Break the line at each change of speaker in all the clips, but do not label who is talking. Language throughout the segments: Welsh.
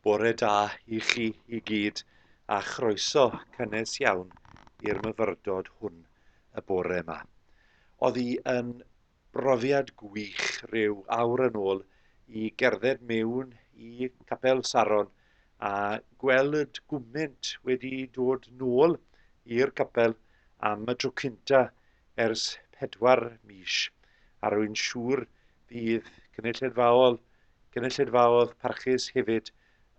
Bore da i chi i gyd a chroeso cynnes iawn i'r myfyrdod hwn y bore yma. Oedd hi yn brofiad gwych rhyw awr yn ôl i gerdded mewn i Capel Saron a gweld gwmynt wedi dod nôl i'r capel am y tro cynta ers 4 mis, a rwy'n siŵr bydd cynulleidfaol Cynulleidfaodd parchus hefyd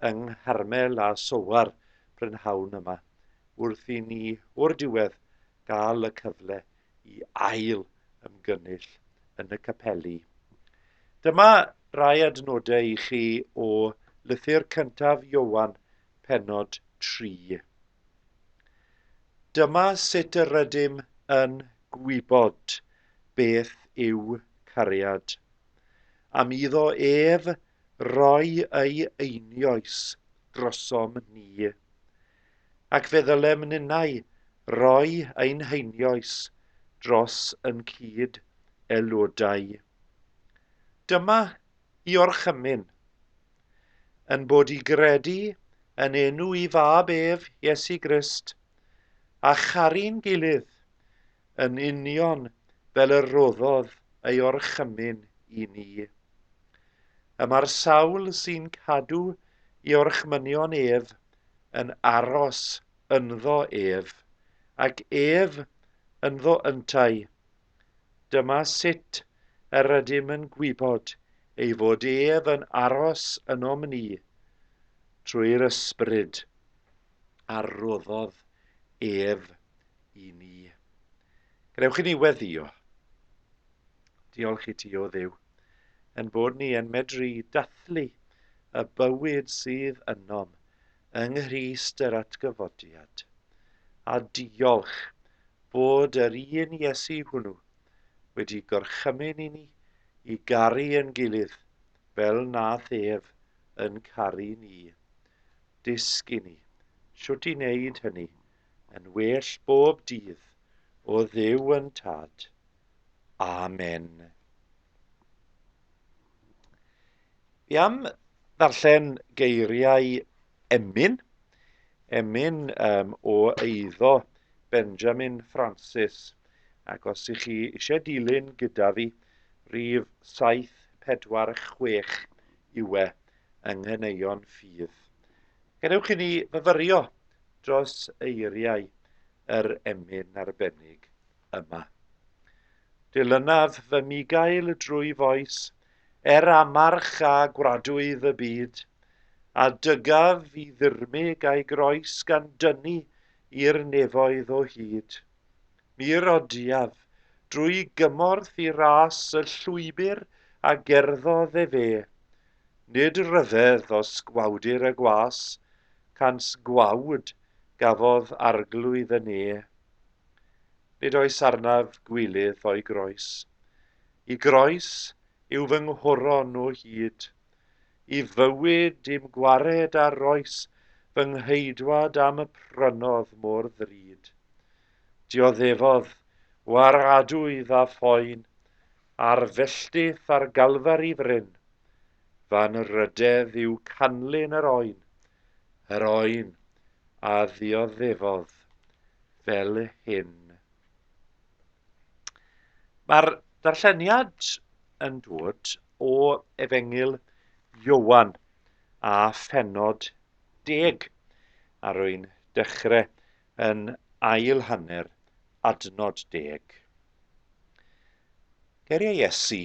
yng Ngharmel a Soar prynhawn yma, wrth i ni o'r diwedd gael y cyfle i ail ymgynnull yn y capeli. Dyma rai adnodau i chi o lythyr cyntaf Ioan, pennod 3. Dyma sut yr ydym yn gwybod beth yw cariad. Am iddo ef roi ei einioes drosom ni. Ac fe ddylem ninnau roi ein heinioes dros yn cyd aelodau. Dyma i orchymyn, yn bod i gredu yn enw i Fab ef, Iesu Grist, a charu'n gilydd, yn union fel y rhoddodd ei orchymyn i ni. Y mae'r sawl sy'n cadw i orchmynion ef yn aros ynddo ef, ac ef ynddo yntau. Dyma sut yr ydym yn gwybod ei fod ef yn aros ynom ni, trwy'r Ysbryd a roddodd ef i ni. Gadewch i ni weddio. Diolch i ti, o Dduw, yn bod ni yn medru dathlu y bywyd sydd ynom yng Nghrist yr atgyfodiad. A diolch bod yr un Iesu hwnnw wedi gorchymyn i ni i garu yn gilydd fel nath ef yn caru ni. Dysg i ni shwt i wneud hynny yn well bob dydd, o Dduw yn Tad. Amen. Fi am ddarllen geiriau emyn, emyn um, o eiddo Benjamin Francis, ac os ych chi eisiau dilyn gyda fi, rif 746 yw e yng Nghaneuon Ffydd. Gadewch i ni fyfyrio dros eiriau yr emyn arbennig yma. Dilynaf fy migail drwy foes, er amarch a gwradwydd y byd, a dygaf i ddirmyg a'i groes gan dynnu i'r nefoedd o hyd. Mi rodiaf, drwy gymorth i ras y llwybr a gerddodd efe, Nid rhyfedd os gwawdir y gwas, cans gwawd gafodd arglwydd y ne. Nid oes arnaf gwilydd o'i groes. I groes yw fy nghoron o hyd. I fywyd i'm gwared a roes fy ngheidwad am y prynodd mor ddrud. Dioddefodd waradwydd a phoen Ar felltith ar Galfari fryn, Fan rydedd yw canlyn yr oen, Yr oen a ddioddefodd fel hyn. Mae'r darlleniad yn dod o Efengyl Ioan a phennod 10, a rwy'n dechrau yn ail hanner adnod 10. Geiriau Iesu.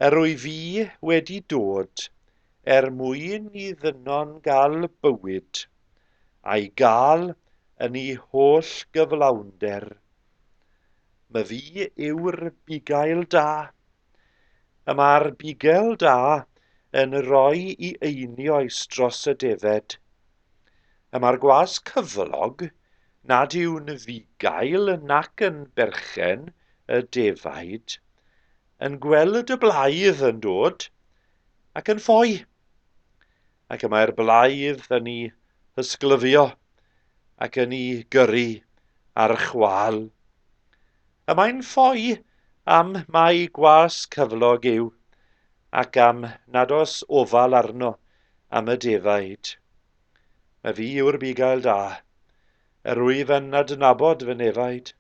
Yr wyf fi wedi dod er mwyn i ddynon gael bywyd, a'i gael yn ei holl gyflawnder. Myfi yw'r bugail da. Y mae'r bugail da yn rhoi i einioes dros y defed. Y mae'r gwas cyflog, nad yw'n fugail nac yn berchen y defaid, yn gweld y blaidd yn dod ac yn ffoi. Ac y mae'r blaidd yn ei hysglyfio ac yn ei gyrru ar chwâl. Y mae'n ffoi am mai gwas cyflog yw, ac am nad oes ofal arno. am y defaid. Mae fi yw'r bugail da. Yr wyf yn adnabod fy nefaid,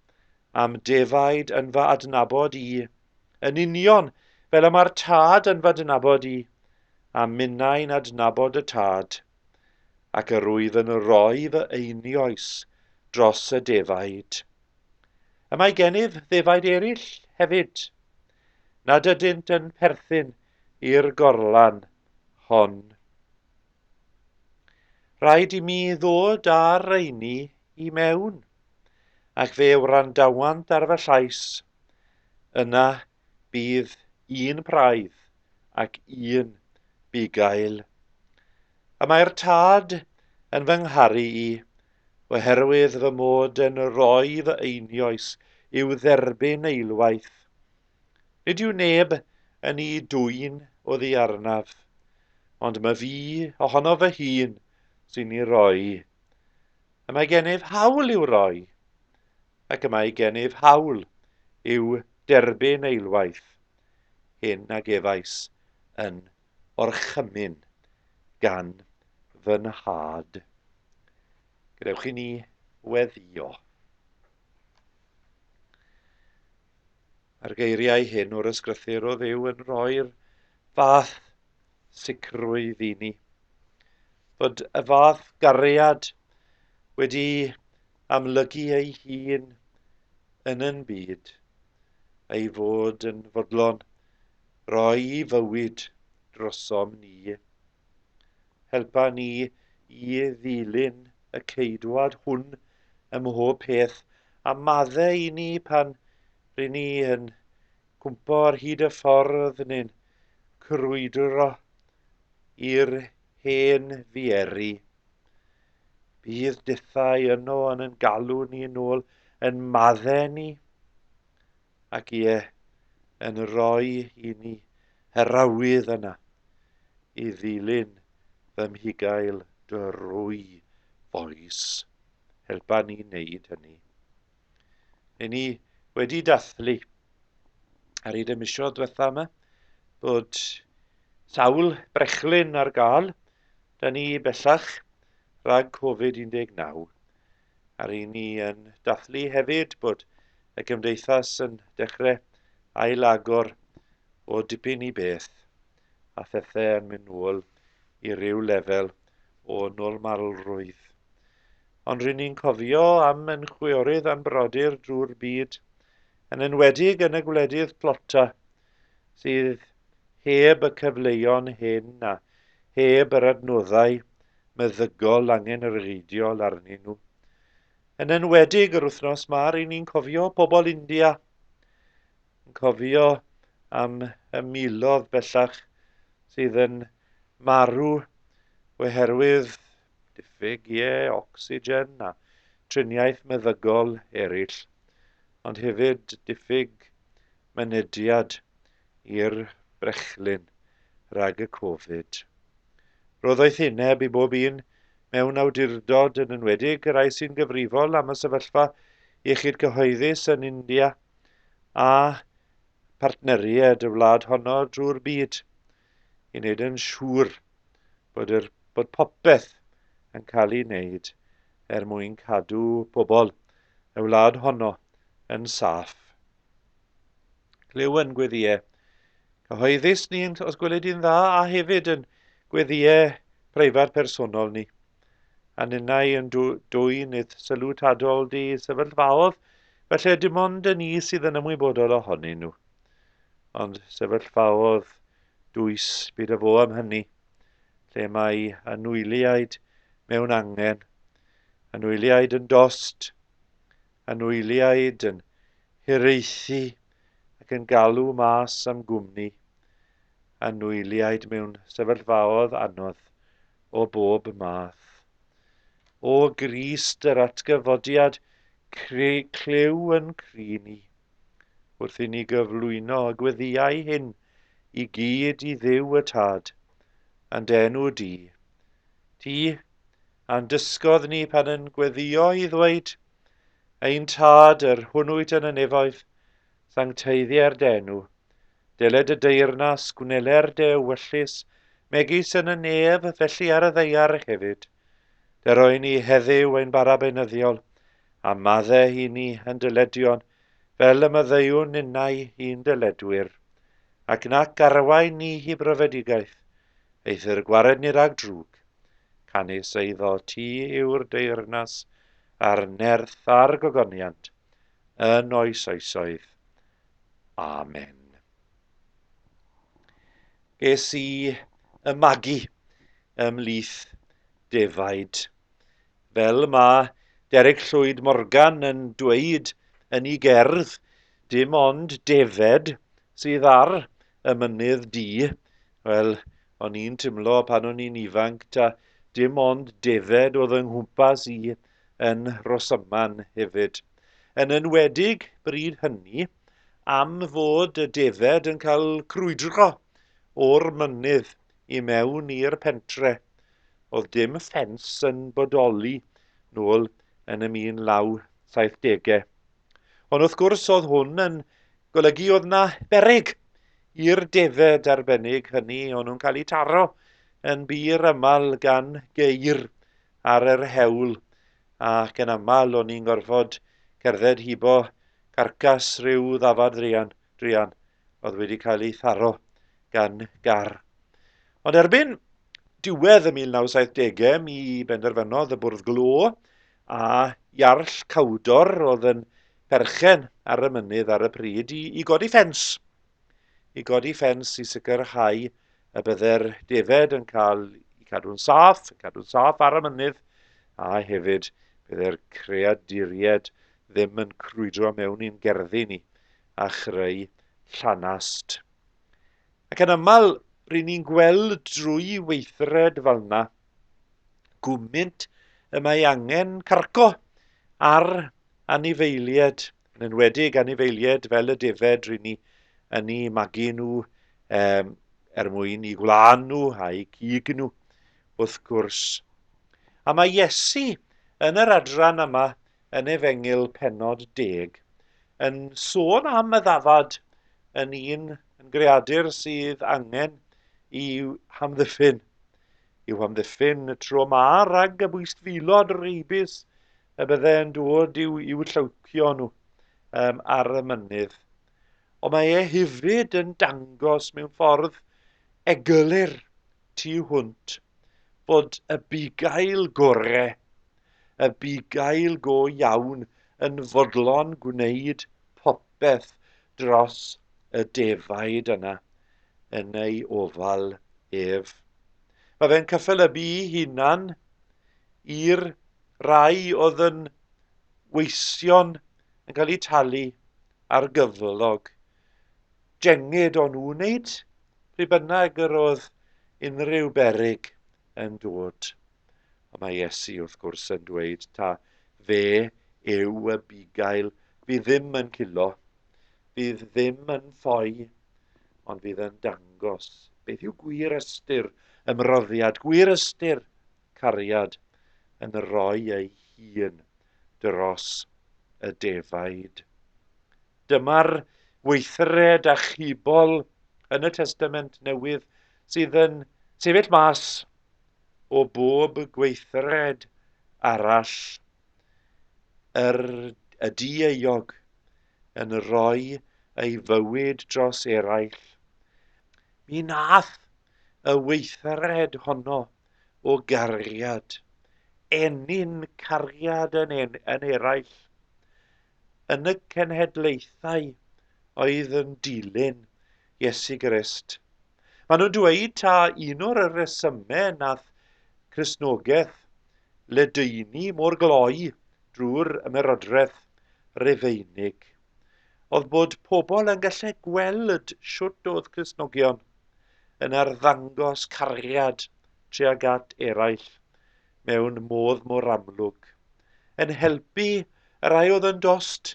a'm defaid yn fy adnabod i, yn union fel y mae'r Tad yn fy adnabod i, a minnau'n adnabod y Tad, ac yr wyf yn rhoi fy einioes dros y defaid. Y mae gennyf ddefaid eraill hefyd, nad ydynt yn perthyn i'r gorlan hon. Rhaid i mi ddod â'r rheini i mewn, ac fe wrandawant ar fy llais. Yna bydd un praidd ac un bugail. Y mae'r Tad yn fy ngharu i, oherwydd fy mod yn rhoi fy einioes i'w dderbyn eilwaith. Nid yw neb yn ei dwyn oddi arnaf, ond mae fi ohono fy hun sy'n ei roi. Y mae gennyf hawl i'w roi, ac y mae gennyf hawl i'w derbyn eilwaith, hyn a gefais yn orchymyn gan fy nhad. Gadewch i ni weddïo. Mae'r geiriau hyn o'r ysgrythur o Dduw yn rhoi'r fath sicrwydd i ni fod y fath gariad wedi amlygu ei hun yn yn byd, ei fod yn fodlon roi i fywyd drosom ni. Helpa ni i ddilyn y ceidwad hwn ym mhob peth, a madde i ni pan ry'n ni yn cwmpo ar hyd y ffordd neu'n crwydro i'r hen fieri. Bydd dithau yno yn yn galw ni yn ôl, yn madde ni, ac ie, yn rhoi i ni yr awydd yna i ddilyn fy mhugail drwy foes. Helpa ni wneud hynny. Ry'n ni wedi dathlu ar hyd y misoedd diwetha yma bod sawl brechlyn ar gael. Da ni bellach rhag Covid-19. A ry'n ni yn dathlu hefyd bod y gymdeithas yn dechrau ailagor o dipyn i beth, a phethau yn mynd nôl i ryw lefel o normalrwydd. Ond ry'n ni'n cofio am yn chwiorydd a'n brodyr drwy'r byd, yn enwedig yn y gwledydd tlota, sydd heb y cyfleon hyn a heb yr adnoddau meddygol angenrheidiol arnyn nhw. Yn enwedig yr wythnos ma, ry'n ni'n cofio pobl India, yn cofio am y milodd bellach sydd yn marw oherwydd diffyg, ie, ocsigen a triniaeth meddygol eraill, ond hefyd diffyg mynediad i'r brechlyn rhag y Covid. Rho ddoethineb i bob un mewn awdurdod, yn enwedig y rhai sy'n gyfrifol am y sefyllfa iechyd cyhoeddus yn India a partneriaid y wlad honno drwy'r byd, i wneud yn siŵr bod, yr, bod popeth yn cael ei wneud er mwyn cadw pobl y wlad honno yn saff. Clyw yn gweddïau cyhoeddus ni, os gweled i'n dda, a hefyd yn gweddïau preifat personol ni. A ninnau yn dwyn i'th sylw tadol di sefyllfaodd, felly dim ond y ni sydd yn ymwybodol ohonyn nhw. Ond sefyllfaodd dwys byd y fo am hynny, lle mae anwyliaid mewn angen, anwyliaid yn dost, anwyliaid yn hiraethu ac yn galw mas am gwmni anwyliaid mewn sefyllfaoedd anodd o bob math. O Grist yr atgyfodiad, clyw yn cri ni, wrth i ni gyflwyno y gweddïau hyn i gyd i Dduw y Tad, yn d'enw di. Ti, a'n dysgodd ni pan yn gweddïo i ddweud, Ein Tad, yr hwn wyt yn y nefoedd, sancteiddier dy enw. Deled y deyrnas, gwneler dy ewyllys, Megis yn y nef, felly ar y ddaear hefyd. Dero i ni heddiw ein bara beunyddiol, a madde i ni yn dyledion, fel y maddeuwn ninnau i'n dyledwyr. Ac nac arwain ni i brofedigaeth, eithr gwared ni rhag drwg. Canys eiddo ti yw'r deyrnas, a'r nerth a'r gogoniant, yn oes oesoedd. Amen. Ges i y magu ymhlith defaid. Fel mae Derek Llwyd Morgan yn dweud yn ei gerdd, dim ond defed sydd ar y mynydd du. Wel, o'n i'n timlo pan o'n i'n ifanc ta dim ond defed oedd yng nghwmpas i yn Rhosyman hefyd. Yn enwedig bryd hynny am fod y defed yn cael crwydro o'r mynydd i mewn i'r pentre. Oedd dim ffens yn bodoli nôl yn y 1970au. Ond wrth gwrs oedd hwn yn golygu oedd na beryg i'r defed arbennig hynny, o'n nhw'n cael eu taro yn bur aml gan geir ar yr hewl, ac yn aml o'n i'n gorfod cerdded hibo carcas rhyw ddafad druan, druan oedd wedi cael ei tharo gan gar. Ond erbyn diwedd y 1970au mi benderfynodd y Bwrdd Glo a Iarll Cawdor oedd yn perchen ar y mynydd ar y pryd i, i godi ffens. I godi ffens i sicrhau y bydde'r defed yn cael i cadw'n saff, cadw'n saff ar y mynydd, a hefyd bydde'r creaduried ddim yn crwydro mewn i'n gerddi ni a chreu llanast. Ac yn aml, ry'n ni'n gweld drwy weithred fel yna, gwmynt y mae angen carco ar anifeiliaid, yn enwedig anifeiliaid fel y defed ry'n ni yn eu magu nhw um, er mwyn i gwlân nhw a'u cig nhw, wrth gwrs. A mae Iesu yn yr adran yma yn Efengyl pennod deg, yn sôn am y ddafad yn un yn greadur sydd angen i'w hamddiffyn. I'w hamddiffyn y tro ma rhag y bwystfilod reibus y bydde yn dod i'w, i'w llawcio nhw um, ar y mynydd. Ond mae e hefyd yn dangos mewn ffordd eglur tu hwnt bod y bugail gore y bugail go iawn yn fodlon gwneud popeth dros y defaid yna yn ei ofal ef. Mae fe'n cyffelybu hunan i'r rai oedd yn weision yn cael eu talu ar gyflog. Jengid o'n nhw'n wneud pryd bynnag yr oedd unrhyw beryg yn dod. Ond mae Iesu wrth gwrs yn dweud ta fe yw y bugail fydd ddim yn cilo, fydd ddim yn ffoi, ond fydd yn dangos beth yw gwir ystyr ymroddiad, gwir ystyr cariad yn rhoi ei hun dros y defaid. Dyma'r weithred achubol yn y Testament Newydd sydd yn sefyll mas o bob gweithred arall yr y dieuog yn rhoi ei fywyd dros eraill. Mi nath y weithred honno o gariad ennyn cariad yn, en, yn eraill yn y cenhedlaethau oedd yn dilyn Iesu Grist. Maen nhw'n dweud ta un o'r resymau nath Cristnogaeth ledaenu mor gloi drwy'r ymerodraeth Rufeinig oedd bod pobl yn gallu gweld shwt oedd Cristnogion yn arddangos cariad tuag at eraill mewn modd mor amlwg, yn helpu y rhai oedd yn dost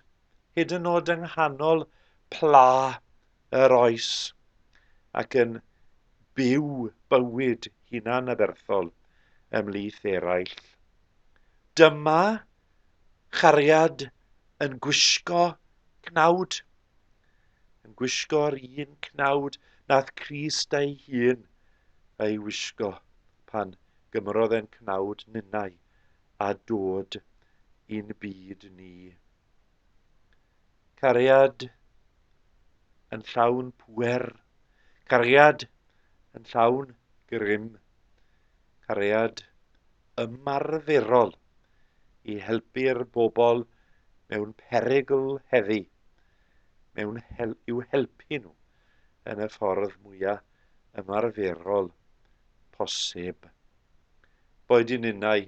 hyd yn oed yng nghanol pla yr oes ac yn byw bywyd hunanaberthol ymhlith eraill. Dyma chariad yn gwisgo cnawd, yn gwisgo'r un cnawd nath Crist ei hun ei wisgo pan gymrodd e'n cnawd ninnau a dod i'n byd ni. Cariad yn llawn pŵer, cariad yn llawn grym, cariad ymarferol i helpu'r bobl mewn perygl heddi, mewn hel i'w helpu nhw yn y ffordd mwyaf ymarferol posib. Boed i ninnau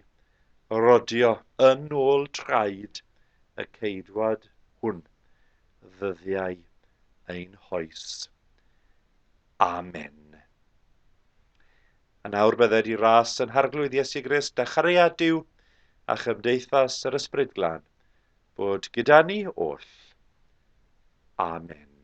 rodio yn ôl traed y ceidwad hwn ddyddiau ein hoes. Amen. A nawr bydded i ras yn Harglwydd Iesu Grist a chariad Duw a chymdeithas yr Ysbryd Glân bod gyda ni oll. Amen.